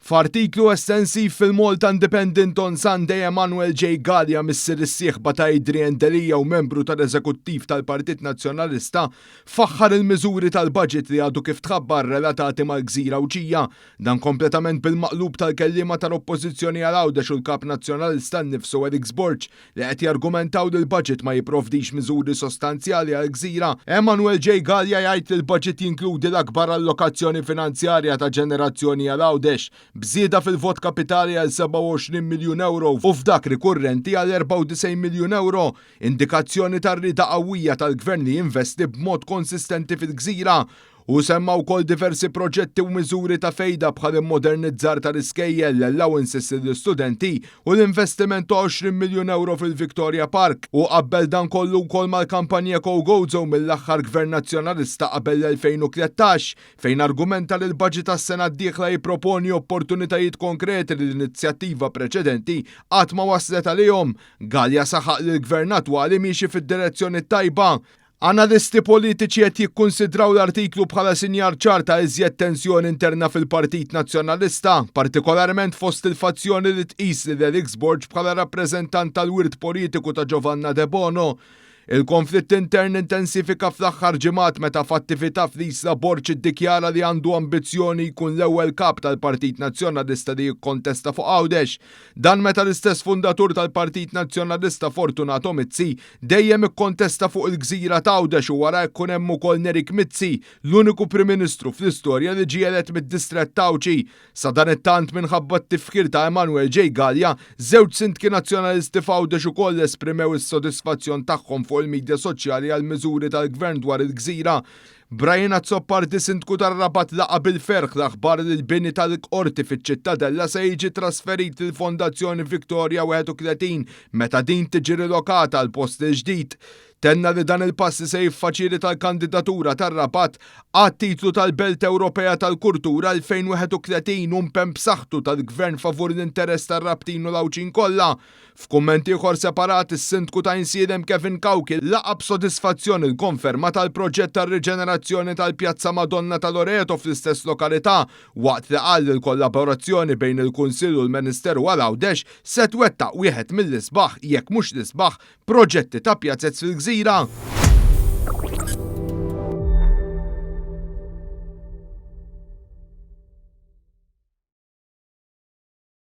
F'artiklu estensiv fil-Malta Independent on Sunday, Emanuel J. Galea, missier is-sieħba ta' Adrian Delia u membru tal-Eżekuttiv tal-Partit Nazzjonalista, faħħar il-miżuri tal-budget li għadu kif tħabbar relatati mal-gżira Għawdxija. Dan kompletament bil-maqlub tal-kelliema tal-Oppożizzjoni għal Għawdex u l-Kap Nazzjonalista nnifsu Alex Borg li qed jargumentaw li l-budget ma jipprovdix miżuri sostanzjali għall-gżira. Emanuel J. Galea jgħid li l-budget jinkludi l-akbar allokazzjoni finanzjarja ta' ġenerazzjoni għal Għawdex, b'żieda fil-vot kapitali għal 27 miljun ewro u f'dak rikurrenti għal 94 miljun ewro, indikazzjoni tar-rieda qawwija tal-Gvern li jinvesti b'mod konsistenti fil-gżira. Hu semma wkoll diversi proġetti u miżuri ta' fejda bħal immodernizzar tal-iskejjel, l-allowances lill-istudenti u l-investiment ta' 20 miljun ewro fil-Victoria Park. Hu qabbel dan kollu wkoll mal-kampanja Go Gozo mill-aħħar Gvern Nazzjonalista qabel l-2013, fejn argumenta li l-baġit għas-sena d-dieħla jipproponi opportunitajiet konkreti li l-inizjattiva preċedenti qatt ma waslet għalihom. Galea saħaq li l-Gvern attwali miexi fid-direzzjoni t-tajba. Analisti politiċi qed jikkunsidraw l-artiklu bħala sinjal ċar ta' iżjed tensjoni interna fil-Partit Nazzjonalista, partikolarment fost il-fazzjoni li tqis lil Alex Borg bħala rappreżentant tal-wirt politiku ta' Giovanna Debono. Il-konflitt intern intensifika fl-aħħar ġimgħat meta f'attività fl-Isla Borg iddikjara li għandu ambizzjoni jkun l-ewwel kap tal-Partit Nazzjonalista li jikkontesta fuq Għawdex. Dan meta l-istess fundatur tal-Partit Nazzjonalista Fortunato Mizzi Dejjem ikkontesta fuq il-gżira t'Għawdex u wara jkun hemm ukoll Nerik Mizzi, l-uniku Prim Ministru fl-istorja li ġie elett mid-distrett Għawdxi. Sadanittant minħabba t-tifħir ta' Emanuel J. Galea, żewġ sindki Nazzjonalisti f'Għawdex ukoll esprimew is-sodisfazzjon tagħhom fuq il-midja soċjali għall-miżuri tal-Gvern dwar il-gżira. Brian Azzopardi, Sindku tar-Rabat laqa' bil-ferħ l-aħbar li l-bini tal-Qorti fiċ-Ċittadella se jiġi trasferit lill-Fondazzjoni Victoria 31 meta din tiġi rilokata għal post il-ġdid. Tenna li dan il-pass se jiffaċilita l-kandidatura tar-Rabat għat-titlu tal-Belt Ewropea tal-Kultura 2031 u mpenn b'saħħtu tal-Gvern favur l-interess tar-Rabtin u l-Għawdxin kollha. F'kumment ieħor separat, is-Sindku ta' Għajnsielem Kevin Cauchi laqa' b'sodisfazzjon il-konferma tal-proġett tar-riġenerazzjoni tal-Pjazza Madonna ta' Loreto fl-istess lokalità waqt li qal li l-kollaborazzjoni bejn il-Kunsill u l-Ministeru għal Għawdex se twettaq wieħed mill-isbaħ, jekk mhux l-isbaħ, proġetti ta' pjazez fil-gżira.